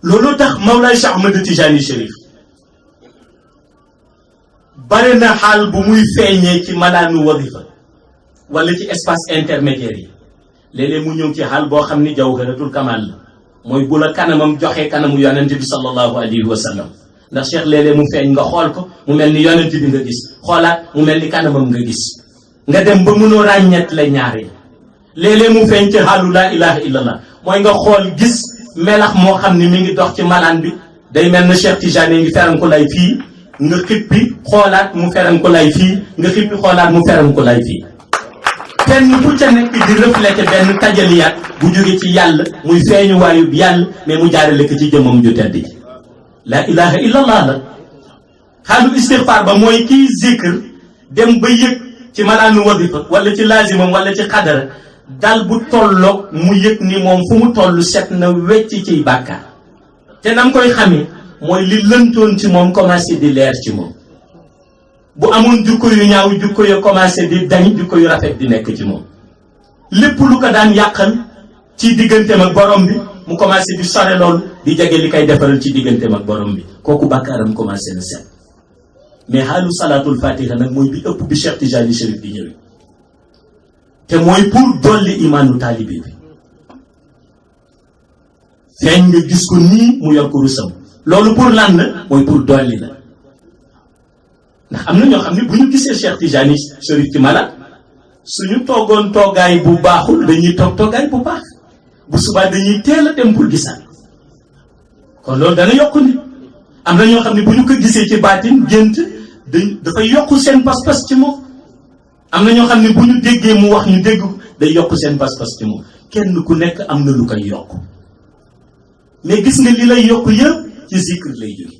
looloo tax Mawlaay Cheikh Ahmed Tijani Chérif bare na xaal bu muy feeñee ci malaanu wadifa wala ci espace intermédiaire yi léeg-léeg mu ñëw ci xaal boo xam ni jawharatul kamal la mooy bu la kanamam joxee kanamu yonent bi sallallahu alayhi wa sallam ndax Cheikh léeg-léeg mu feeñ nga xool ko mu mel ni yonent bi nga gis xoolaat mu mel ni kanamam nga gis nga dem ba mënoo ràññet la ñaari léeg-léeg mu feeñ ci xaalu laa ilaha illallah mooy nga xool gis melax moo xam ni mi ngi dox ci malaan bi day mel na Cheikh Tijani ngi feran ko lay fii nga xippi xoolaat mu feran ko lay fii nga xippi xoolaat mu feran ko lay fii kenn bu ca nekk di refléter benn tajaliyaat bu jóge ci yàlla muy feeñu waayu yàlla mais mu jaarale ko ci jëmmam ju tedd ji laa ilaha illallah la xaalu istixfaar ba mooy kii zikr dem ba yëg ci malaanu wadifa wala ci laazimam wala ci xadara dal bu tolloog mu yëg ni moom fu mu toll set na wecc ciy bàkkaar te nam koy xamee mooy li lëntoon ci moom commencé di leer ci moom bu amoon jukko yu ñaaw jukko yu commencé di dañ jukko yu rafet di nekk ci moom lépp lu ko daan yàqal ci digganteem ak borom bi mu commencé di sore loolu di jege li koy defaral ci digganteem ak borom bi kooku bàkkaaram commencé na set mais xaalu salaatul fatiha nag mooy bi ëpp bi Cheikh Tijani Chérif di ñëwee te mooy pour dolli imaanu taalibe bi feeñ nga gis ko nii mu yor ko rusam loolu pour lan la mooy pour dolli la ndax am na ñoo xam ne bu ñu gisee Cheikh Tijani Chérif ci malade suñu toogoon toogaay bu baaxul dañuy toog toogaay bu baax bu subaa dañuy teel a dem pour gisaat kon loolu dana yokk nit am na ñoo xam ne bu ñu ko gisee ci baatin gént dafay yokk seen pas-pas ci moom am na ñoo xam ne bu ñu déggee mu wax ñu dégg ko day yokk seen pas-pas ci moom kenn ku nekk am na lu koy yokk mais gis nga li lay yokk yëpp ci zikr lay jóge